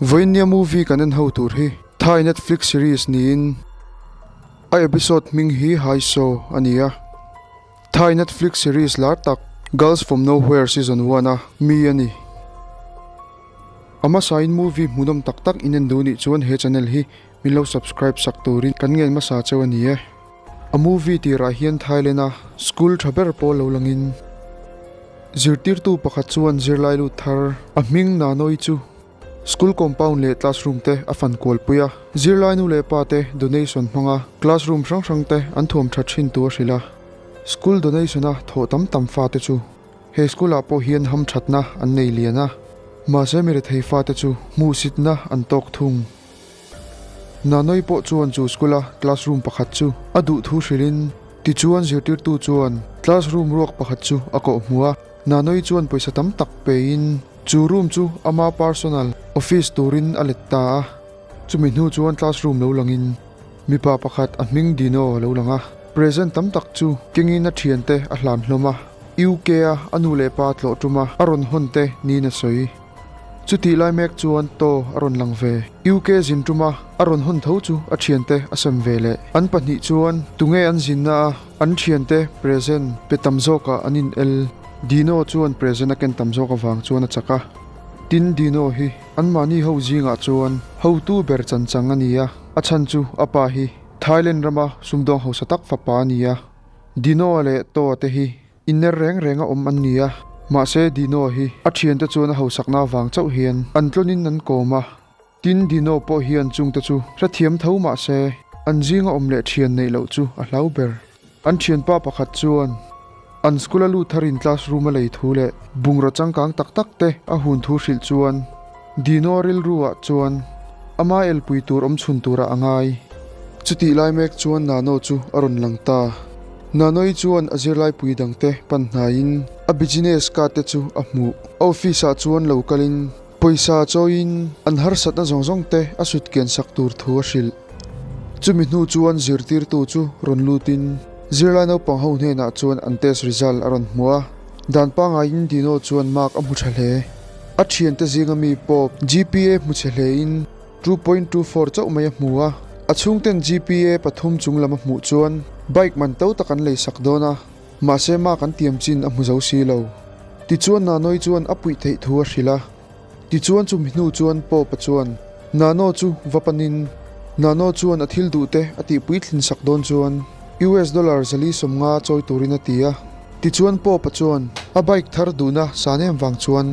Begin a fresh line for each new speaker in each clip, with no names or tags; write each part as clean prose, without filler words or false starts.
Vawiinnia movie kan en ho tur hi Thai Netflix series niin a episode hming hi Hai So a ni a. Thai Netflix series lar tak Girls From Nowhere season one a mi a ni. A hmasain movie hmuhnawm tak tak in en duh nih chuan he channel hi min lo subscribe sak turin kan ngen hmasa cheu a ni e. A movie tirah hian Thailand a school tha ber pawl lo langin zirtirtu pakhat chuan zirlai lut thar a hming Nanoi chu school compound leh classroom te a fan kual pui a. Zirlai nu leh pa te donation hmanga classroom hrang hrang te an thuam tha thin tu a hrilh a. School donation a thawh tam tam fate chu he school ah pawh hian hamthatna an nei lian a, mahse mi rethei fate chu hmuhsitna an tawk thung. Nanoi pawh chuan chu school a classroom pakhat chu a duh thu hrilhin tichuan zirtirtu chuan classroom ruak pakhat chu a kawh hmu a. Nanoi chuan pawisa tam tak pein chu room chu ama personal office turin a let ta a. Chumi hnu chuan classroom lo langin mipa pakhat a hming Dino a lo lang a. Present tam tak chu kengin a thiante a hlan hlawm a. UK a a nu leh pa tlawh tuma a rawn hawn te niin a sawi. Chutih lai mek chuan Taw a rawn lang ve. UK zin tuma a rawn hawn tho chu a thiante a sem ve leh. An pahnih chuan tunge an zinna a an thiante present pe tam zawkah an in el. Dino chuan present a ken tam zawk avang chuan a chak a. Tin Dino hi anmahni ho zingah chuan hotu ber chanchang a ni a, a chhan chu a pa hi Thailand rama sumdawng hausa tak fapa a ni a. Dino-a leh Taw-a te hi Inner reng reng a awm an ni a, mahse Dino hi a thiante chuan a hausakna avang chauh hian an tlawnin an kawm a. Tin, Dino pawh hian chungte chu hrethiam tho mahse an zinga awm leh thian neih loh chu a hlau ber. An thianpa pakhat chuan an school a lut tharin classroom a lei thu leh bungraw changkang tak tak te a hun thu hrilh chuan Dino rilru ah chuan ama elpui tur awm chhun turah a ngai. Chutih lai mek chuan Nano chu a rawn lang ta. Nanoi chuan a zirlaipui dangte pan hnaiin a business card te chu a hmuh. A office ah chuan lo kalin pawisa chawiin an harsatna zawng zawng te a sut kian sak tur thu a hrilh. Chumi hnu chuan zirtirtu chu rawn lutin zirlai naupang ho hnenah chuan an test result a rawn hmu a. Dan pangaiin Dino chuan mark a hmu tha hle. A thiante zinga mi pawp GPA hmu chhe hlein 2.24 chauh mai a hmu a, a chhungten GPA pathum chung lam a hmuh chuan bike man to tak an lei sak dawn a, mahse mark an tiam chin a hmu zo si lo. Tichuan Nanoi chuan a puih theih thu a hrilh a, tichuan chumi hnu chuan Pope-a chuan Nano chu va panin Nano chuan a thil duh te a tihpui thlin sak dawn chuan US dollar 450 chawi turin a ti a, tichuan Pope-a chuan a bike thar duhna san em vang chuan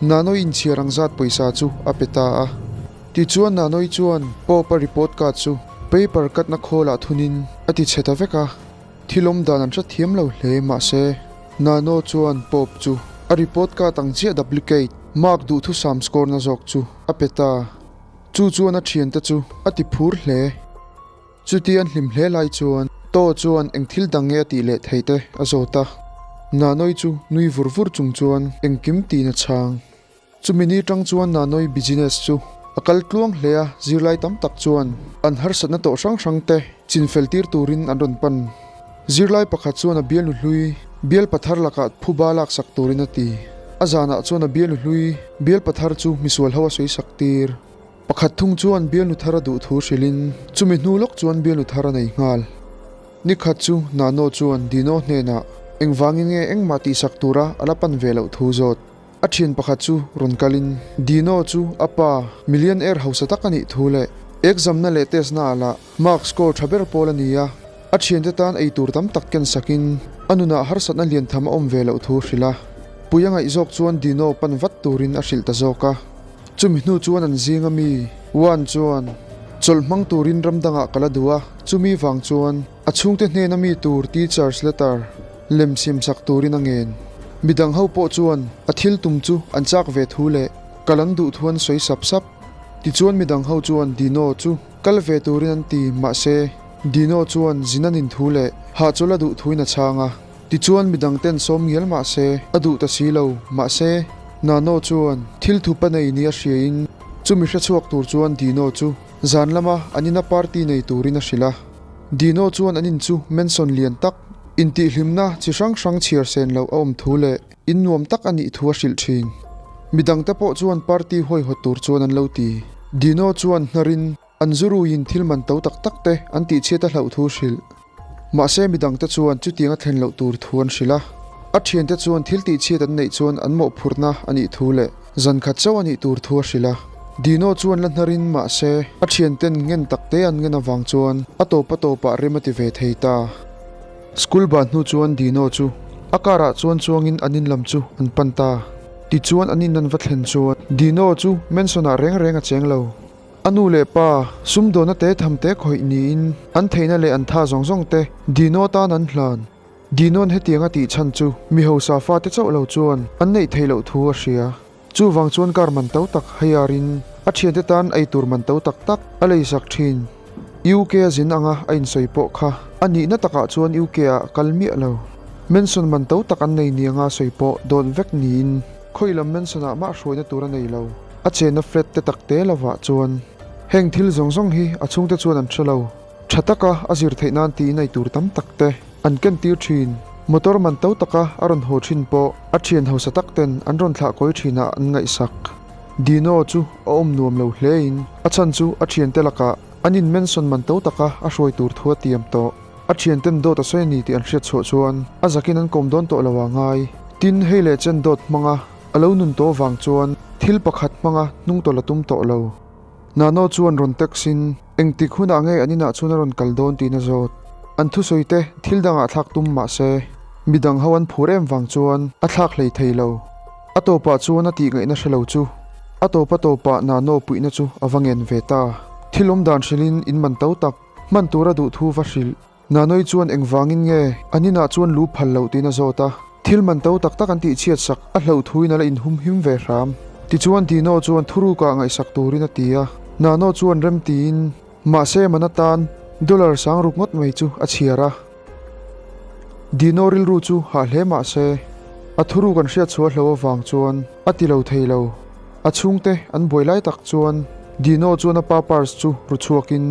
Nanoi inchhiar ang zat pawisa chu a pe ta a. Tichuan Nanoi chuan Pope-a report card chu paper cut-na khawlah thunin a ti chhe ta vek a, thil awm dan an hrethiam lo hle mahse Nano chuan Pope chu a report card ang chiah duplicate mark duhthusam score na zawk chu a pe ta. Chu chuan a thiante chu a ti phur hle. Chuti an hlim hle lai chuan Taw chuan eng thil dang nge a tih leh theih te a zawt a. Nanoi chu nui vur vur chung chuan engkim tiin a chhang. Chumi ni tang chuan Nanoi business chu a kal tluang hle a, zirlai tam tak chuan an harsatna tawh hrang hrang te chinfel tir turin an rawn pan. Zirlai pakhat chuan a bialnu hlui bial pathar lakah phuba laksak turin a ti. A zanah chuan a bialnu hlui bial pathar chu misual ho a sawi sak tir. Pakhat thung chuan bialnu thar a duh thu hrilhin chumi hnu lawk chuan bialnu thar a nei nghal. Ni khat chu Nano chuan Dino hnenah engvangin nge engmah tihsak tura a la pan ve loh thu zawt. A thian pakhat chu rawn kalin Dino chu a pa millionaire hausa tak a nih thu leh exam na leh test na ah lah mark score tha ber pawl a ni a, a thiante tan ei tur tam tak ken sakin a nunah harsatna lian tham a awm ve loh thu hrilh a. Pui a ngaih zawk chuan Dino pan vat turin a hrilh ta zawk a. Chumi hnu chuan an zinga mi Juan chuan chawlh hmang turin ram dangah kal a duh a, chumi vang chuan a chhungte hnena mi tur teachers letter lem siam sak turin a ngen. Midang ho pawh chuan a thil tum chu an chak ve thu leh kal an duh thu an sawi sap sap. Tichuan midang ho chuan Dino chu kal ve turin an ti mahse Dino chuan zin a nin thu leh hahchawl a duh thuin a chhang a. Tichuan midang ten sawm ngial mahse a duh ta si lo. Mahse Nano chuan thil thup a nei ni a hriain chumi hrechhuak tur chuan Dino chu zan lama an ina party nei turin a hrilh a. Dino chuan an in chu mansion lian tak Intihhlimna chi hrang hrang chhiar sen loh a awm thu leh in nuam tak a nih thu a hrilh thin. Midangte pawh chuan party huaihawt tur chuan an lo ti. Dino chuan hnarin an zuruiin thil man to tak tak te an tihchhiat a hlauh thu hrilh. Mahse midangte chuan chutiang a thlen loh tur thu an hrilh a. A thiante chuan thil tihchhiat an neih chuan an mawhphurhna a nih thu leh zan khat chauh a nih tur thu a hrilh a. Dino chuan la hnarin mahse a thianten ngen takte an ngen avang chuan a tawp a tawpah rem a ti ve thei ta. School ban hnu chuan Dino chu a car ah chuan chuangin an in lam chu an pan ta. Tichuan an in an va thlen chuan Dino chu mansion ah reng reng a cheng lo. A nu leh pa sumdawna te tham te khawih niin an theihna leh an tha zawng zawng te Dino tan an hlan. Dino'n hetiang a tih chhan chu mi hausa fate chauh lo chuan an neih theih loh thu a hria. Chuvang chuan car man to tak haiarin a thiante tan eitur man to tak tak a leisak thin. UK a zin anga a insawi pawh kha a nihna takah chuan UK ah kal miah lo. Mansion man to tak an nei ni anga sawi pawh dawt vek niin khawi lam mansion ah mah hruaina tur a nei lo. A chenna flat te tak te lovah chuan heng thil zawng zawng hi a chhungte chuan an hre lo. Tha taka a zir theih nan tiin eitur tam tak te an ken tir thin. Motor man to taka a rawn haw thin pawh a thian hausa tak ten an rawn thlah kawi thinah an ngaihsak. Dino chu a awm nuam lo hlein a chhan chu a thiante lakah an in mansion man to taka a hruai tur thu a tiam tawh. A thianten dawt a sawi a ni tih an hriat chhuah chuan a zakin an kawm dawn tawh lo a ngai. Tin, hei leh chen dawt hmanga a lo nun tawh vang chuan thil pakhat hmanga hnung tawlh a tum tawh lo. Nano chuan rawn text in engtik hunah nge an inah chuan a rawn kal dawn tiin a zawt. An thusawi te thil dangah thlak tum mah se midang ho an phur em vang chuan a thlak hlei thei lo. A tawpah chuan a tih ngaihna hre lo chu a tawp a tawpah Nano puihna chu a va ngen ve ta. Thil awm dan hrilhin in man to tak hman tura duh thu va hrilh. Nanoi chuan engvangin nge an inah chuan lu phal loh tiin a zawt a, thil man to tak tak an tihchhiat sak a hlauh thuin a la inhumhim ve hram. Tichuan Dino chuan thurukah ngaihsak turin a ti a, Nano chuan rem tiin mahse man atan dollar sang ruk ngawt mai chu a chhiar a. Dino rilru chu hah hle mahse a thuruk an hriatchhuah hlo avang chuan a ti lo thei lo. A chhungte an buai lai tak chuan Dino chuan a pa purse chu ru chhuakin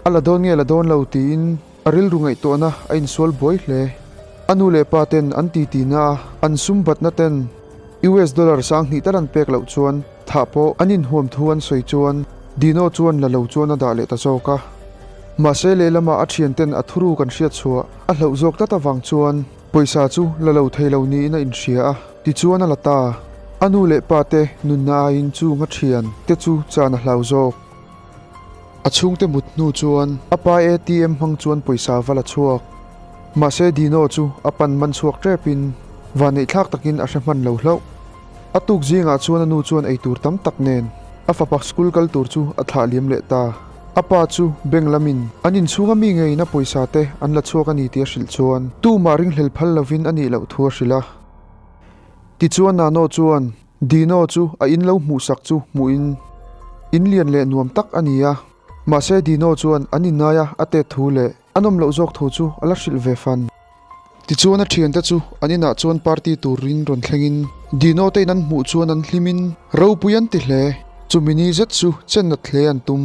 a la dawn nge la dawn lo tiin a rilru ngaihtuahna a insual buai hle. A nu leh pa ten an titi na a, an sum batna ten US dollar 2000 tal an pek loh chuan thah pawh an inhuam thu an sawi chuan Dino chuan la lo chuan a dah leh ta zawk a. Mahse lehlamah a thianten a thuru kan hriat chhuah a hlauh zawk tlat avang chuan Pawisa chu la lo thei lo niin a inhria a, tichuan a la ta. A nu leh pa te nunna aiin chung a thian te chu chan a hlau zawk. A chhungte mut hnu chuan a pa ATM hmang chuan pawisa va la chhuak. Mahse Dino chu a pan man chhuak tepin vanneih thlak takin a hre hman lo hlauh. A tuk zingah chuan a nu chuan eitur tam tak nen a fapa school kal tur chu a thlah liam leh ta. A pa chu bank lamin an inchhunga mi ngeiin a pawisa te an la chhuak a ni tih a hrilh chuan tumah ringhlel phal lovin a nih loh thu a hrilh a. Tichuan Nano chuan Dino chu a in lo hmuhsak chu hmuhin in lian leh nuam tak a ni a, mahse Dino chuan an innaia a tet thu leh a nawm loh zawk thu chu a la hrilh ve fan. Tichuan a thiante chu an inah chuan party turin rawn thlengin Dino te in an hmuh chuan an hlimin ropui an ti hle. Chumi ni zet chu chen nat hle an tum.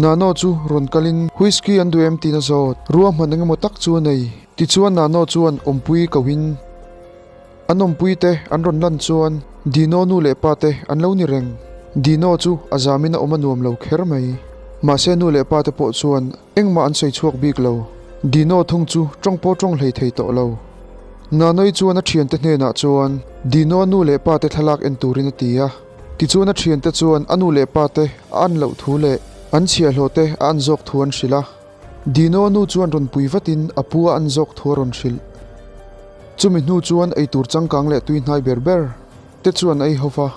Nano chu rawn kalin whisky an duh em tiin a zawt. Ruahman engemaw tak chu a nei. Tichuan Nano chuan awmpui kohin an awmpui te an rawn lan chuan Dino nu leh pa te an lo ni reng. Dino chu a zamin a awm a nuam lo kher mai. Mahse nu leh pa te pawh chuan Engmah an sawi chhuak bik lo. Dino thung chu tawng pawh tawng hlei thei tawh lo. Nanoi chuan a thiante hnenah chuan Dino a nu leh pa te thlalak en turin a ti a. Tichuan a thiante chuan a nu leh pa te a an loh thu leh an chhiahhlawh te a an zawk thu an hrilh a. Dino a nu chuan rawn pui vatin a pu a an zawk thu a rawn hrilh. Chumi hnu chuan eitur changkang leh tui hnai ber ber te chuan a ei ho va.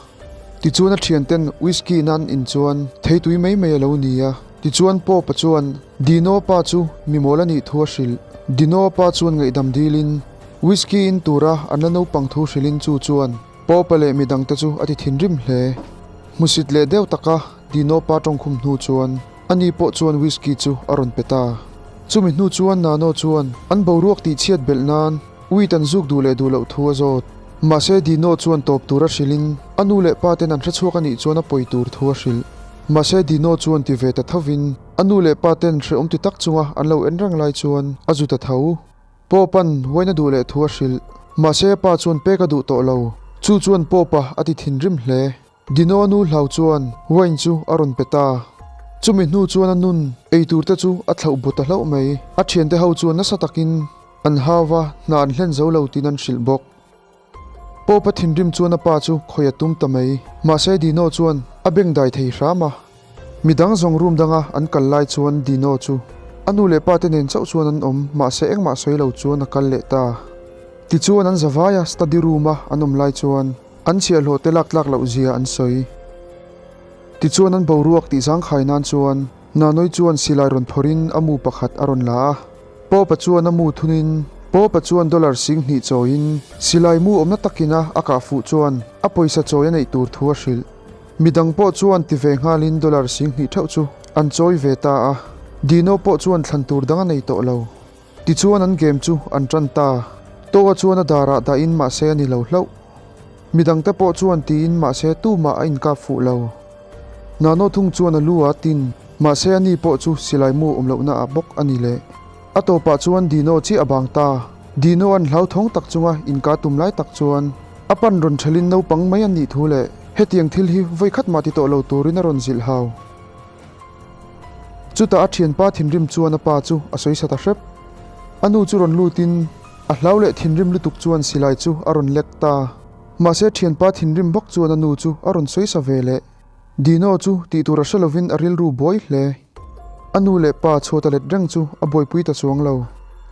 Tichuan a thianten whisky in an in chuan theitui mai mai a lo ni a. Tichuan Pope-a chuan Dino pa chu mi mawl a nih thu a hrilh. Dino pa chuan ngaihdam dilin whisky in tura an la naupang thu hrilhin chu chuan Pope-a leh midangte chu a ti thinrim hle. Hmusit leh deuh taka Dino pa tawngkhum hnu chuan ani pawh chuan whisky chu a rawn pe ta. Chumi hnu chuan Nano chuan an boruak tihchhiat belh nan Weed an zuk duh leh duh loh thu a zawt. Mahse Dino chuan tawp tura hrilhin a nu leh pa ten an hrechhuak a nih chuan a pawi tur thu a hrilh. Mahse Dino chuan ti ve ta thovin a nu leh pa ten hrehawm ti tak chunga an lo en reng lai chuan a zu ta tho. Pope-a'n Wayne a duh leh thu a hrilh. Mahse a pa chuan pek a duh tawh lo. Chu chuan Pope-a a ti thinrim hle. Dino nu hlau chuan wine chu a rawn pe ta. Chumi hnu chuan a nun ei tur te chu a thlauh bu ta hlauh mai. A thiante ho chuan nasa takin an hau va, hna an hlen zo lo tiin an hrilh bawk. Pope-a thinrim chuan a pa chu khawih a tum ta mai. Mahse Dino chuan a beng dai thei hram a. Midang zawng room danga an kal lai chuan Dino chu a nu leh pa te nen chauh chuan an awm, mahse engmah sawi lo chuan a kal leh ta. Tichuan an zavai a study room a an awm lai chuan an chhiahhlawh te lak tlak loh zia an sawi. Tichuan an boruak tih zangkhai nan chuan Nanoi chuan silai rawn phawrhin a mu pakhat a rawn la a. Pope-a chuan a mu thunin Pope-a chuan dollar 2000 chawiin silai mu awmna takina a kah fuh chuan a pawisa chawi a neih tur thu a hrilh. Midang pawh chuan ti ve nghalin dollar 2000 theuh chu an chawi ve ta a. Dino pawh chuan thlan tur dang a nei tawh lo. Tichuan an game chu an tan ta. Toa chuan a darah dahin mahse a ni lo hlauh. Midangte pawh chuan tiin mahse tumah a inkap fuh lo. Nano thung chuan a lu a tin, mahse ani pawh chu silai mu awm lohna ah bawk a ni leh. A tawpah chuan Dino chiah a bang ta. Dino an hlauthawng tak chunga inka tum lai tak chuan a pan rawn thelin naupang mai a nih thu leh hetiang thil hi vawi khat mah ti tawh lo turin a rawn zilh hau. Chutah a thianpa thinrim chuan a pa chu a sawi sa ta hrep. A nu chu rawn lutin a hlau leh thinrim lutuk chuan silai chu a rawn lek ta. Mahse thianpa thinrim bawk chuan a nu chu a rawn sawi sa ve leh. Dino chu tih tur a hre lovin a rilru buai hle. A nu leh pa chhuat a let reng chu a buaipui ta chuang lo.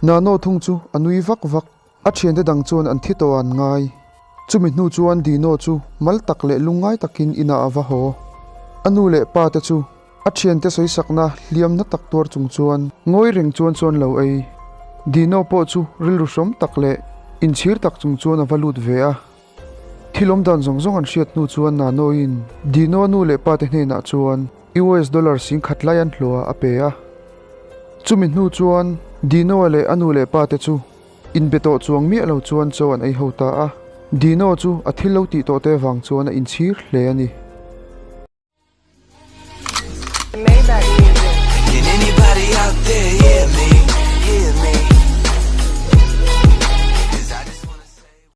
Nano thung chu a nui vak vak. A thiante dang chuan an thi tawh a an ngai. Chumi hnu chuan Dino chu mal tak leh lungngai takin inah a va haw. A nu leh pa te chu a thiante sawisakna hliamna tak tuar chung chuan ngawi reng chuan chuan lo ei. Dino pawh chu rilru hrawm tak leh inchhir tak chung chuan a va lut ve a. Thil awm dan zawng zawng an hriat hnu chuan Nanoin Dino a nu leh pa te hnenah chuan US dollar 10,000 lai an hlawh a a pe a. Chumi hnu chuan Dino-a leh a nu leh pa te chu Inbe tawh chuang miah lo chuan chaw an ei ho ta a, Dino chu a thil lo tih tawh te vang chuan a inchhir hle a ni.
Maybach.